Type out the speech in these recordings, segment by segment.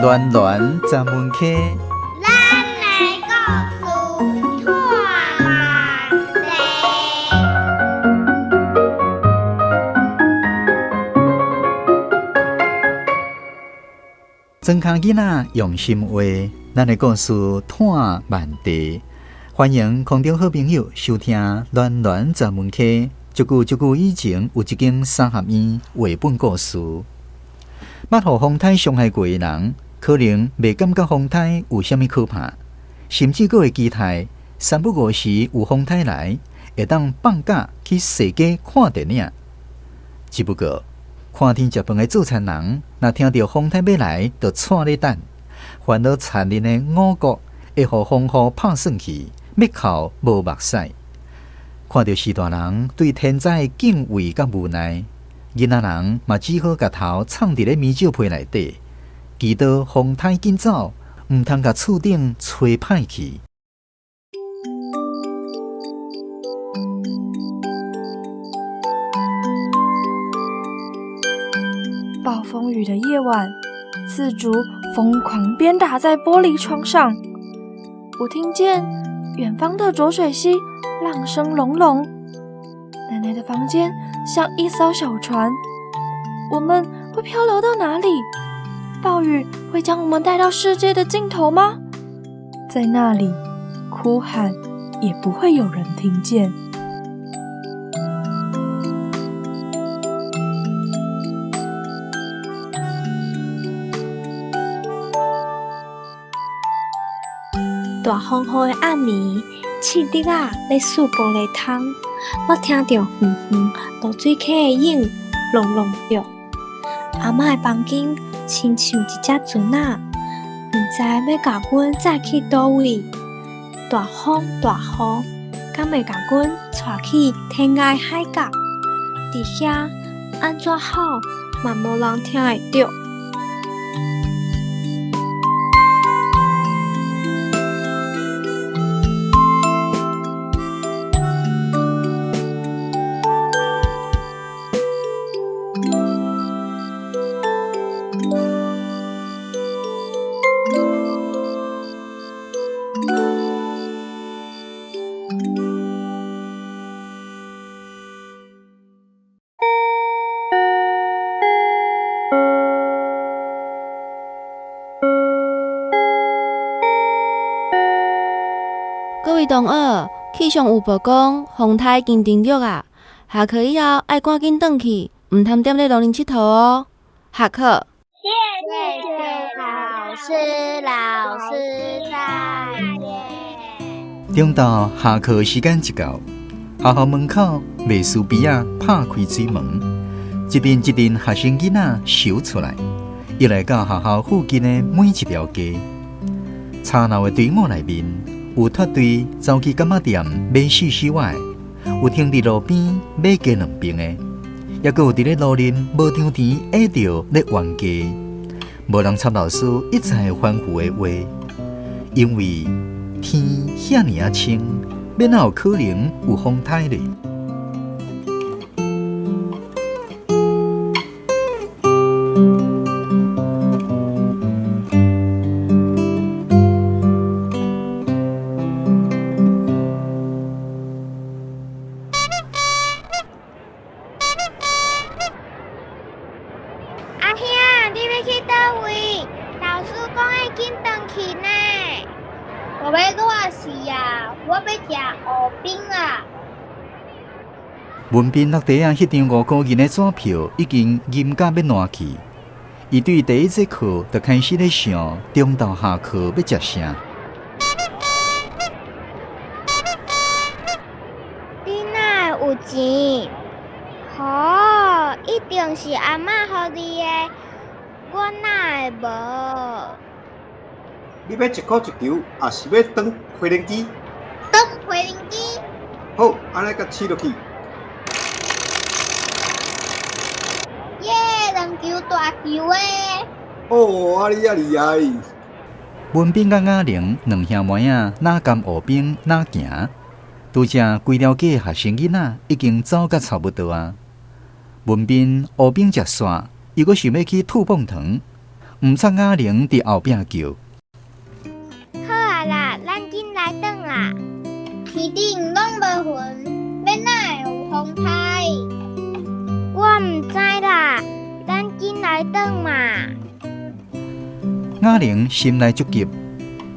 暖暖十门溪，咱的故事拖慢地。庄跤囡仔用心画，咱的故事拖慢地。欢迎空中好朋友收听《暖暖十门溪》。足久足久以前，有一间三合院绘本故事。捌予风颱伤害过的人，可能袂感觉风颱有啥物可怕，甚至阁会期待三不五时有风颱来，会当放假去踅街看电影。只不过，看天食饭的做田人，若听著风颱欲来，就掣咧等，烦恼田里的五谷会予风雨拍散去，欲哭无目屎。看著序大人对天灾的敬畏佮无奈，囡仔人嘛只好共头藏佇咧棉蓆被内底，祈禱風颱緊走，毋通共厝頂吹歹去。暴風雨的夜晚，刺竹瘋狂鞭打在玻璃窗上。我聽見遠方的濁水溪浪聲隆隆。奶奶的房間像一艘小船，我們會漂流到哪裡？暴雨會將我們帶到世界的盡頭嗎？在那裡，哭喊也不會有人聽見。大風雨的暗暝，刺竹仔咧欶玻璃窗，我聽著遠遠濁水溪的湧隆隆叫。阿嬤的房間親像一隻船仔，毋知欲共阮載去佗位。大風大雨，敢會共阮帶去天涯海角？佇遐按怎吼嘛無人聽會著。各位同學，氣象有報講，風颱已經登陸啊！下課以後愛趕緊轉去，毋通踮咧路頂𨑨迌哦。下課。謝謝老師，老師再見。中晝下課時間一到，學校門口賣酥皮仔拍開水門，一陣一陣學生囡仔踅出來，伊來到學校附近的每一條街，吵鬧的隊伍內面，有脫隊走去柑仔店買四四碗的，有停佇路邊買雞卵冰的，抑閣有佇咧路面無張甜挨著咧冤家，無人插老師一再吩咐的話，因為天遐爾仔清，欲哪有可能有風颱咧？阿兄，你欲去佗位？老師講愛緊轉去呢。我欲熱死啊！我欲食芋冰啊！文彬落地仔彼張五箍銀的紙票已經銀甲欲爛去，伊對第一節課就開始咧想，中晝下課欲食啥。你哪會有錢？吼，一定是阿嬤予你的，我哪會無？你欲一箍一球，抑是欲轉飛輪機？轉飛輪機。好，按呢共試落去。耶，兩球大球的。哦，啊你遮厲害！文彬佮雅玲兩兄妹仔，哪甘芋冰哪行，拄才規條街學生囡仔已經走甲差不多啊。文彬芋冰食煞，伊閣想欲去吐棒糖，毋插雅玲佇後壁叫。好啊啦，咱緊來轉啦。天頂攏無雲，欲哪會有風颱？我毋知啦，咱緊來轉嘛。雅玲心內足急，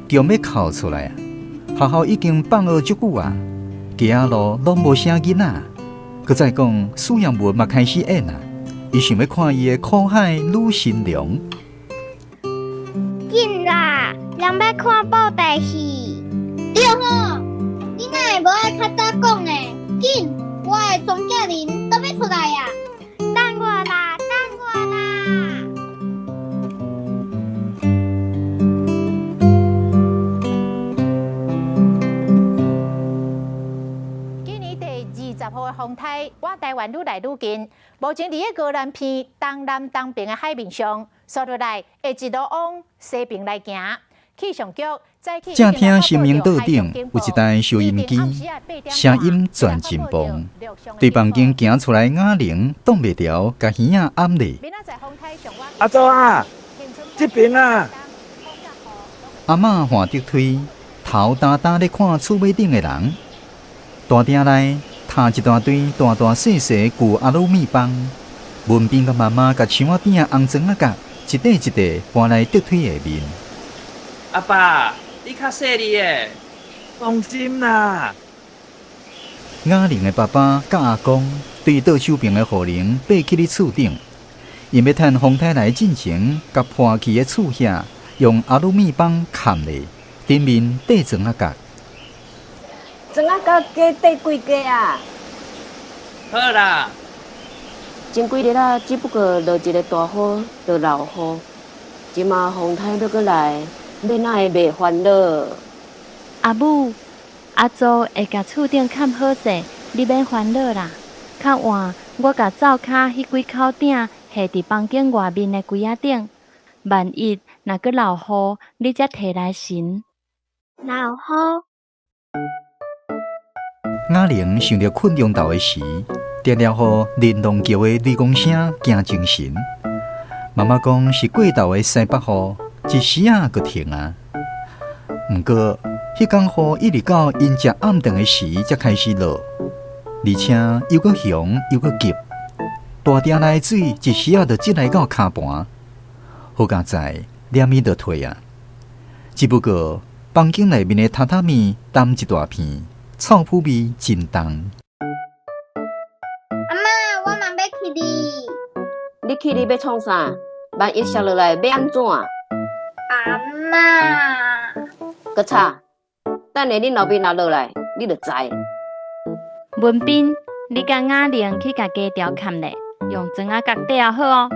叫欲哭出來啊！學校已經放學足久啊，街仔路攏無啥囡仔。閣再講，蘇陽文嘛開始演啊，伊想欲看伊的苦海女新娘。緊啦，人欲看布袋戲。對吼，你哪會無愛較早講呢？緊，我的裝甲人都欲出來啊！等我啦，等我啦！今年第20號的風颱，倚台灣愈來愈近。目前佇個高蘭鼻東南東邊的海面上，紲落來會一路往西邊來行。氣象局正聽新明桌頂有一台收音機，聲音轉真棒。對房間行出來，雅玲擋袂牢，共耳仔掩咧。阿祖啊，這邊啊！阿嬤換竹推，頭焦焦咧看厝尾頂的人。大廳內疊一大堆大大細細舊阿魯米枋，文彬佮媽媽共牆仔邊的紅磚仔角一塊一塊搬來竹推下面。阿爸，你較細膩的，放心啦。雅玲的爸爸佮阿公對倒手爿的雨棚爬去咧厝頂，𪜶欲趁風颱來進前，共破去的厝瓦用阿魯米枋崁咧，頂面塊磚仔角。磚仔角加塊幾塊啊？好啦。前幾日啊，只不過落一个大雨，就落雨。這馬風颱欲閣來，欲哪會袂煩惱？阿母，阿祖會共厝頂崁好勢，你免煩惱啦。較晚我共灶跤彼幾口鼎下佇房間外面的櫃仔頂，萬一若閣落雨，你才提來擤。落雨。雅玲想著睏中晝的時，定定予玲瑯橋的雷公聲驚精神。媽媽講是過晝的西北雨，一時仔就停啊。毋過，彼工雨一直到𪜶食暗頓的時才開始落，而且又閣雄又閣急，大鼎內的水一時仔就積來到跤盤。好佳哉，連伊就退啊。只不過房間內面的榻榻米澹一大片，臭腐味真重。阿嬤，我嘛欲去哩。你去你欲創啥？萬一摔落來欲按怎？阿嬤。閣吵，等下恁老爸若落來，你就知。文彬，你佮雅玲去共家條崁咧，用磚仔角塊好哦。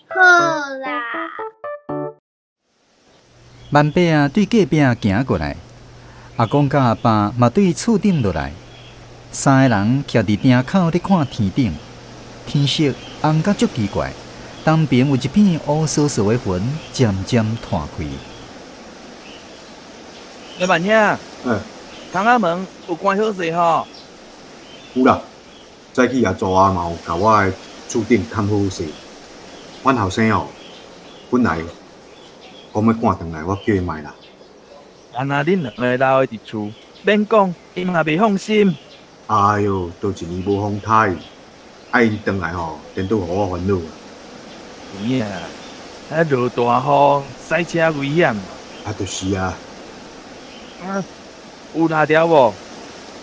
好啦。萬伯仔對隔壁行過來，阿公佮阿爸嘛對厝頂落來，三个人徛佇埕口咧看天頂，天色紅甲足奇怪，東邊有一片烏趖趖的雲漸漸湠開。老板兄，窗仔門有關好勢吼？有啦，早起阿祖仔嘛有共我的厝頂崁好勢。阮後生哦，本來講欲趕轉來，我叫伊莫啦。啊若恁兩个留佇厝，免講，𪜶嘛袂放心。哎喲，都一年無風颱，愛𪜶轉來吼，顛倒予我煩惱啊。有影，啊落大雨，駛車危險。啊，就是啊。啊，有辣條無？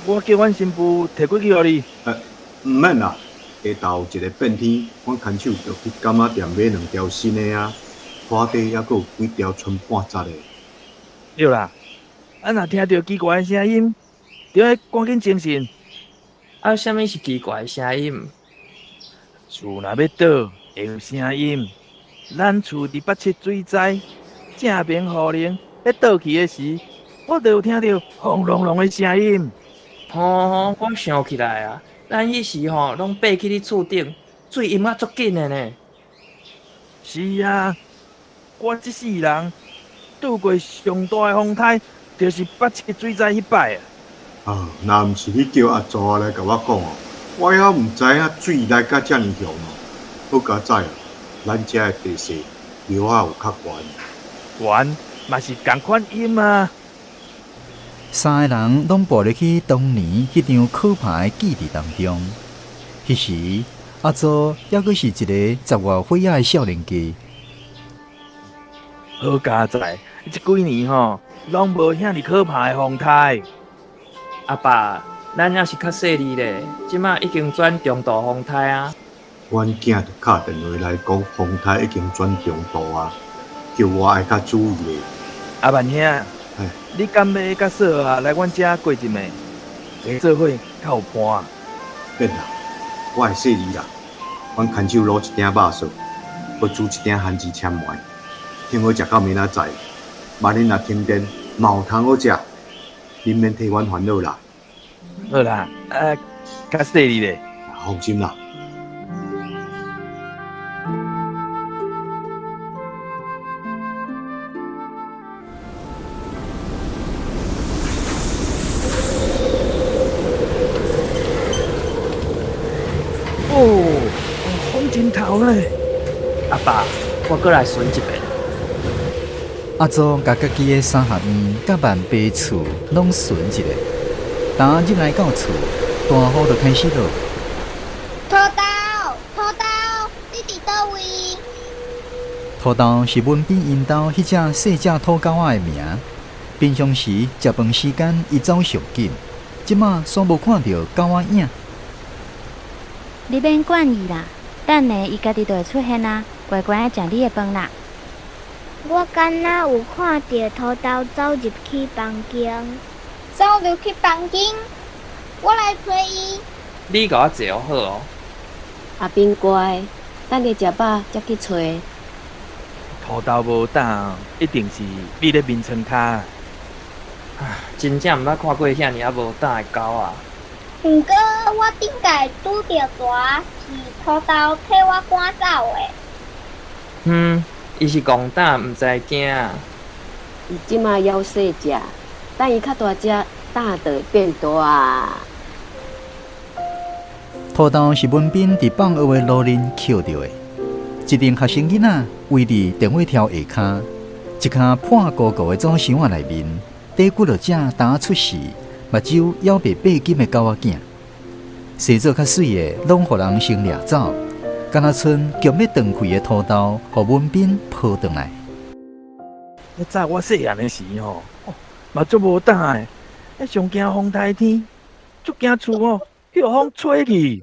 我叫阮新婦提過去予你。毋免啦，下晝一个變天，阮牽手就去柑仔店買兩條新的啊，拖底猶閣有幾條賰半紮的。對啦，啊若聽著奇怪的聲音，著愛趕緊精神。啊，啥物是奇怪的聲音？厝若欲倒，會有聲音。咱厝佇八七水災，正爿雨棚欲倒去的時，我就有聽著轟隆隆的聲音。吼，我想起來啊，咱彼時吼攏爬去你厝頂，水淹啊足緊的呢。是啊，我這世人拄過上大的風颱，就是八七水災彼擺啊。啊，若毋是你叫阿祖仔來共我講哦，我猶毋知影水來甲遮爾強哦。好佳哉啊，咱遮的地勢尿仔有較懸。懸嘛是仝款音啊！三个人攏跋入去當年彼場可怕的記憶當中。彼時，阿祖猶閣是一个十外歲仔的少年家。好佳哉，這幾年吼，攏無遐爾可怕的風颱。阿爸，咱猶是較細膩咧，這馬已經轉中度風颱啊。阮囝就敲電話來講，風颱已經轉中度啊，叫我愛較注意咧。阿萬兄，你敢欲佮嫂仔來阮遮過一暝？加做伙較有伴。免啦，我會細膩啦。阮牽手滷一鼎肉臊，閣煮一鼎番薯汫糜，挺好食到明仔載。萬一若停電，嘛有通好食。恁免替阮煩惱啦。好啦，啊，較細膩咧。放心啦。哦，風真透咧！阿爸，我閣來巡一遍。阿祖共家己的三合院佮萬爸厝攏巡一下，當入來到厝，大雨就開始落。土豆，土豆，你佇佗位？土豆是文彬𪜶兜彼隻細隻土狗仔的名。平常時食飯時間，伊走上緊，這馬煞無看著狗仔影。你免管伊啦，等下伊家己就會出現啊，乖乖仔食你的飯啦。我敢若有看著土豆走入去房間，走入去房間，我來揣伊。你共我坐好哦。阿彬乖，等下食飽才去揣。土豆無膽，一定是覕咧眠床跤。真正毋捌看過遐爾仔無膽的狗仔。毋過我頂擺拄著蛇，是土豆替我趕走的。嗯，伊是戇膽，毋知驚。伊這馬猶細隻，等伊較大隻，膽就會變大啊。土豆是文彬佇放學的路面抾著的，一陣學生囡仔圍佇電話柱下跤，一跤破糊糊的紙箱仔內面，底幾落隻焦出世、目睭猶袂閉緊的狗仔囝，生做較媠的，攏予人先掠走，敢若賰強欲斷氣的土豆，予文彬抱轉來。早我細漢的時吼，嘛足無膽的，彼上驚風颱天，足驚厝哦，予風吹去。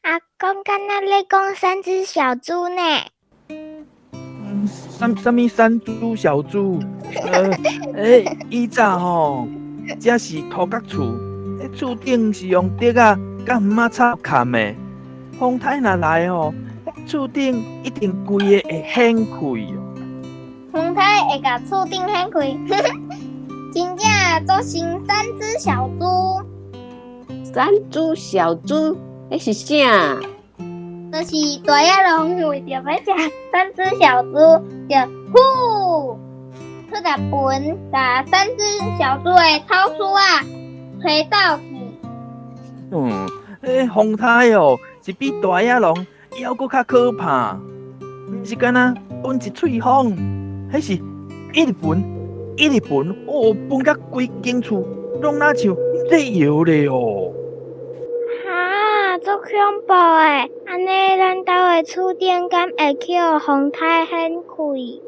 阿公敢若咧講三隻小豬呢？啥啥物三隻小豬？以早吼，這是土角厝，厝頂是用竹仔佮糜仔草崁的。風颱若來吼，厝頂一定規个會掀開哦。風颱會共厝頂掀開，真正做成三隻小豬。三隻小豬，彼是啥？就是大野狼為著欲食三隻小豬，就呼出來噴，共三隻小豬的草厝仔吹走去。嗯，彼風颱哦，是比大野狼猶閣較可怕，毋是干焦噴一喙風，彼是一直噴，一直噴，哦，噴甲規間厝攏若像咧搖咧哦。哈，足恐怖的！按呢，咱兜的厝頂敢會予風颱掀開？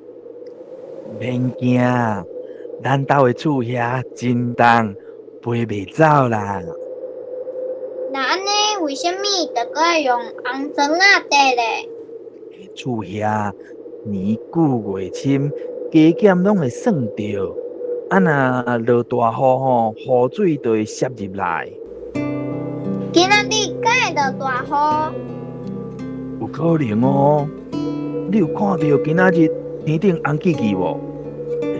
免驚，咱兜的厝遐真重，飛袂走啦。若按呢，為啥物著閣愛用紅磚仔塊咧？厝遐年久月深，加減攏會算著。啊，若落大雨吼，雨水就會滲入來。今仔日敢會落大雨？有可能哦。你有看著今仔日天頂紅記記無？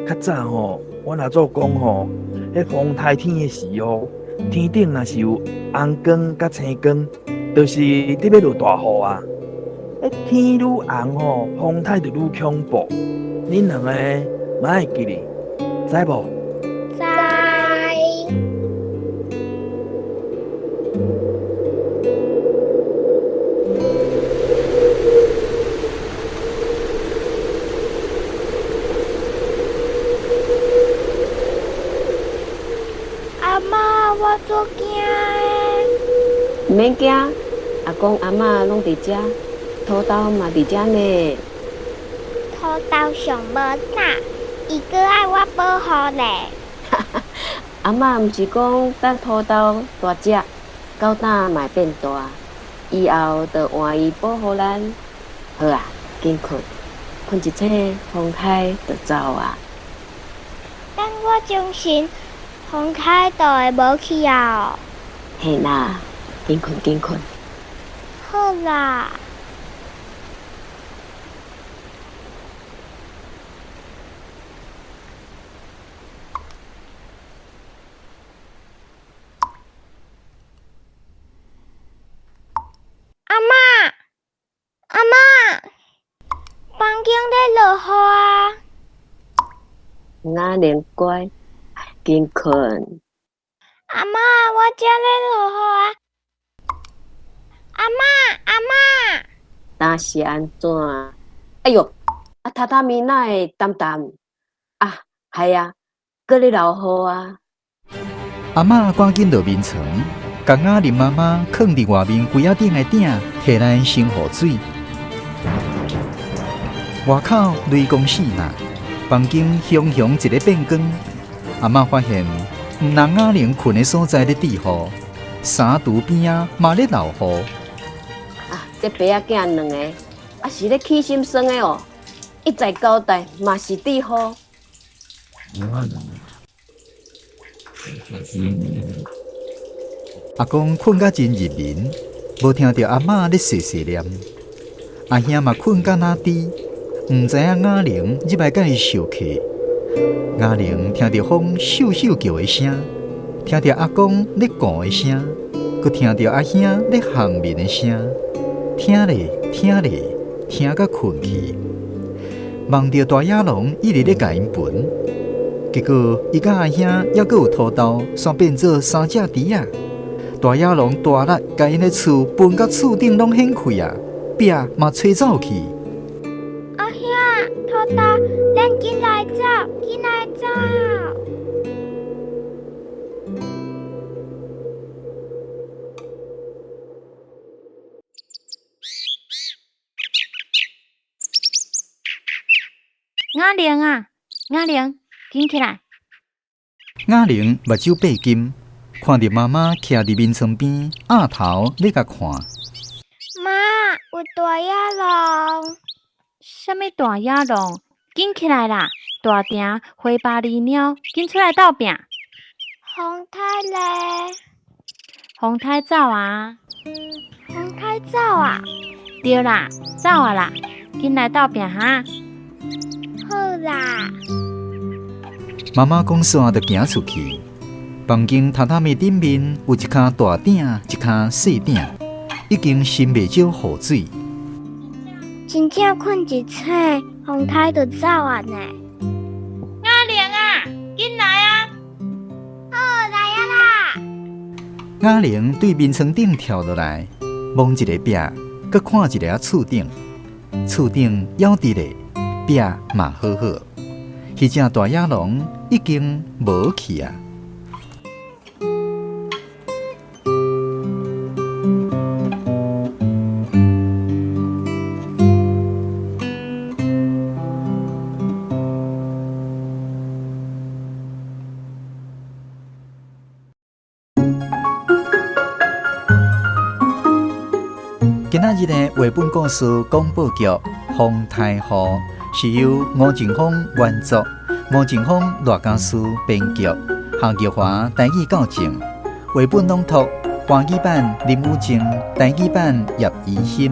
較早吼，阮阿祖講吼，彼風颱天的時候，天頂若是有紅光佮青光，就是佇欲落大雨啊。彼天愈紅吼，風颱就愈恐怖。恁兩個嘛會記得，知無？知。足驚的。毋免驚，阿公阿嬤攏佇遮，土豆嘛佇遮呢。土豆上無膽，伊閣愛我保護咧。阿嬤毋是講等土豆大隻，狗膽嘛會變大，以後就換伊保護咱。好啊，緊睏，睏一醒，風颱就走啊。等我精神，風颱就會無去啊。嘿啦，緊睏緊睏。好啦。阿嬤，阿嬤，房間咧落雨啊！雅玲乖，緊睏。阿嬤，我遮咧落雨啊！阿嬤，阿嬤，當時按怎？哎喲，啊榻榻米哪會澹澹？啊，係啊，閣咧落雨啊！阿嬤趕緊落眠床，共雅玲媽媽囥佇外面櫃仔頂的鼎，提來盛雨水。外口雷公四啦，房間熊熊一个變光。阿嬤發現，毋但雅玲睏的所在咧滴雨，衫櫥邊仔嘛咧落雨。啊，這爸仔囝兩個，啊是咧起心酸的哦，一再交代嘛是滴雨。阿公睏甲真入眠，無聽著阿嬤咧細細念。阿兄嘛睏甲若豬，毋知影雅玲入來共伊相客。雅玲聽著風咻咻叫的聲，聽著阿公咧顧的聲，閣聽著阿兄咧烘麵的聲，聽咧聽咧，聽甲睏去。夢著大野狼一直咧共𪜶盤，結果伊佮阿兄猶閣有土豆，煞變做三隻豬仔。大野狼大力共𪜶的厝歕甲厝頂攏掀開啊，壁嘛吹走去。阿兄，土豆，咱緊來走，緊來走。雅玲啊，雅玲，緊起來！雅玲目睭閉金，看著媽媽徛佇眠床邊，額頭咧共看。媽，有大野狼！啥物大野狼？緊起來啦！大埕灰巴厘貓，緊出來鬥拚！風颱咧？風颱走啊！風颱走啊！對啦，走啊啦！緊來鬥拚哈！好啦。媽媽講煞就行出去，房間榻榻米頂面有一跤大鼎，一跤細鼎，已經盛袂少雨水。真正睏一醒，風颱就走啊呢。雅玲啊，緊來啊！好，來啊啦！雅玲對眠床頂跳落來，摸一下壁，閣看一下厝頂，厝頂猶佇咧，壁嘛好好。彼隻大野狼已經無去啊！今仔日的繪本故事廣播劇《風颱雨》是由吳靖峰原作，吳靖峰、賴家書編劇，夏玉華台語校正，繪本朗讀華語版林雨靜，台語版葉怡欣。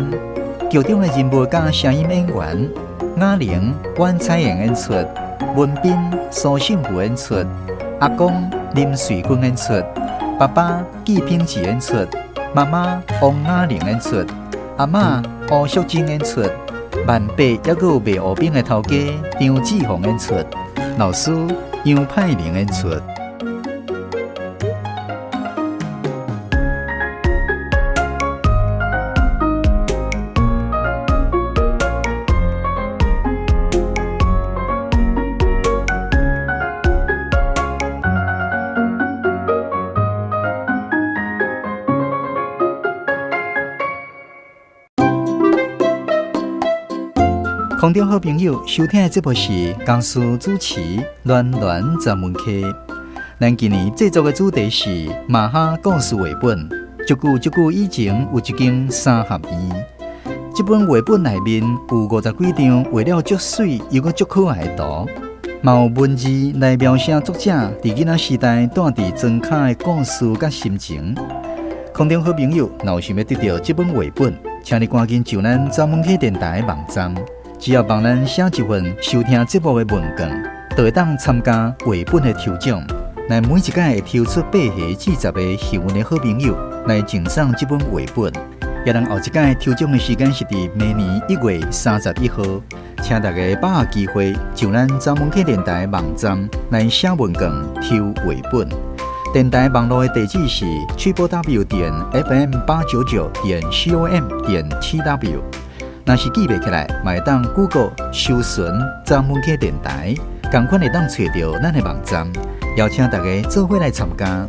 劇中的人物佮聲音演員：雅玲、阮彩瑩演出，文彬、蘇勝富演出，阿公林瑞君演出，爸爸紀品志演出，媽媽王雅玲演出，阿嬤吳淑珍演出，萬伯猶閣有賣芋餅的頭家張志宏演出，老師楊派玲演出。空中好朋友收聽的節目是江蘇主持暖暖專門客。咱今年製作的主題是馬哈故事繪本。足久足久以前有一間三合院，這本繪本內面有50幾張畫了足媠又閣足可愛的圖，嘛有文字來描寫作者佇囡仔時代蹛佇莊跤的故事佮心情。空中好朋友，若有想欲得著這本繪本，請你趕緊上咱專門客電台的網站，只要幫咱寫一份收聽節目的問卷，就會當參加繪本的抽獎。咱每一屆會抽出8個至10個幸運的好朋友來贈送這本繪本。予人後一屆抽獎的時間是佇明年1月31號，請大家把握機會，上咱專門客電台網站來寫問卷抽繪本。電台網路的地址是 www.fm899.com.tw。若是記袂起來，嘛會當 Google 搜尋專門客電台，仝款會當揣著咱的網站。邀請大家做伙來參加。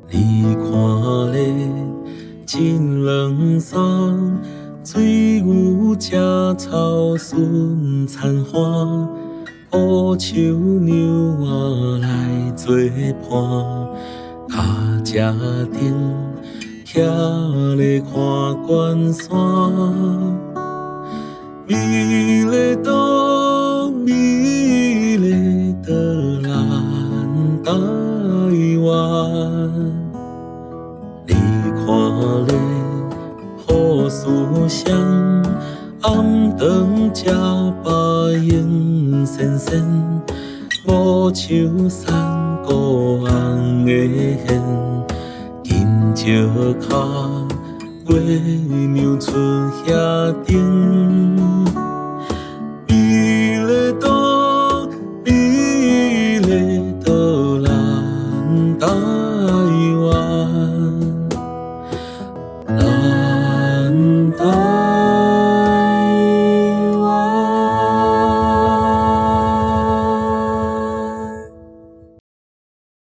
你看咧，真冷爽，水牛食草顺田花，乌秋娘仔来做伴，跤车顶徛咧看关山，美丽岛，美丽的咱台湾。你看咧，好思想，暗顿食饱闲仙仙，无树山谷红的线，金石跤，月娘出遐顶。